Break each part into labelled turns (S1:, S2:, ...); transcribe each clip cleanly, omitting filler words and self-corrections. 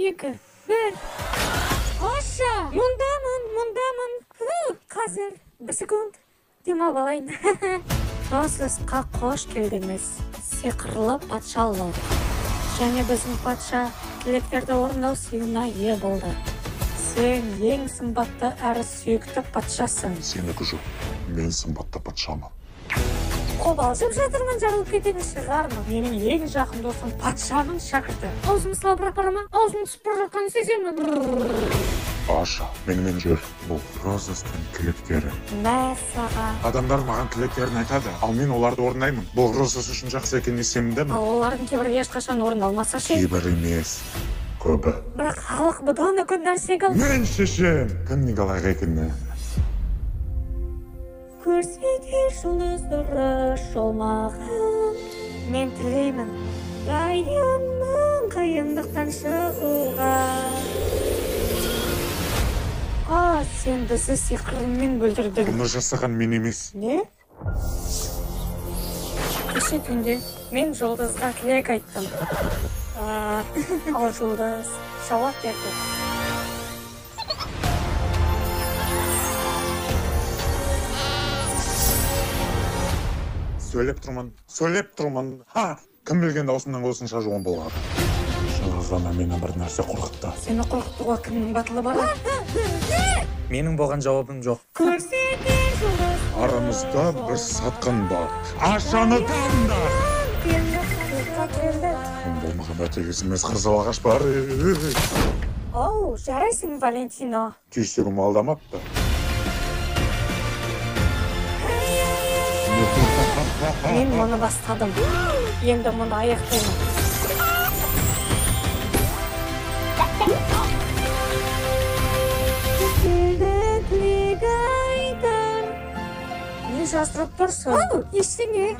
S1: 2, 1. Аша! Мұндамын, мұндамын. Қазір 1 секунд. Демалып алайын. Розасқа қош келдіңіз. Сиқырлы патшалық. Және біздің патша тілектерді орындау сыйына ие болды. Сен ең сымбатты әрі сүйікті патшасың.
S2: Сенікі жоқ. Мен сымбатты патшамын.
S1: Қобалжып жатырмын, жарылып кететін шығармын. Менің ең жақын досым патшаның шәкірті. Аузым салбырап бара ма? Аузым түсіп бара жатқанын сеземін.
S2: Аша, менімен жүр. Бұл Розастың тілектері.
S1: Мәссаған.
S2: Адамдар маған тілектерін айтады, ал мен оларды орындаймын. Бұл Розас үшін жақсы екеніне сенімдімін.
S1: Ал олардың кейбірі ешқашан орындалмаса ше?
S2: Кейбірі емес, көбі.
S1: Бірақ халық бұдан да көп нәрсеге...
S2: Мен шешем! Кім неге лайық екенін.
S1: Көрсетер жұлдыз дұрыс жол маған. Мен тілеймін, дайынмын қиындықтан шығуға. А, сен бізді сиқырыңмен бүлдірдің.
S2: Бұны жасаған мен емес.
S1: Не? Кеше түнде мен жұлдызға тілек айттым. Ал жұлдыз жауап берді.
S2: Сөйлеп тұрмын, сөйлеп тұрмын. Ха! Кім білген даусымның осынша жуан болады. Жаңа ғана мені бір нәрсе қорқытты.
S1: Сені қорқытуға кімнің батылы бар?
S3: Менің болған жауабым жоқ.
S1: Көрсетер жұлдыз.
S2: Арамызда бір сатқын бар. Ашаны табыңдар! Кім болмағанда тегіс емес қызыл ағаш бар.
S1: Оу, жарайсың, Валентино.
S2: Түйсігім алдамапты.
S1: Мен мұны бастадым. Енді мұны аяқтаймын. Тілек айтар. Не жасырып тұрсың? Оу, ештеңе.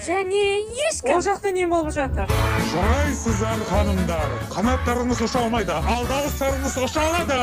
S1: Және ешкім.
S4: Ол жақта не болып жатыр?
S2: Жарайсыздар, ханымдар. Қанаттарыңыз ұша алмайды, ал дауыстарыңыз ұша алады.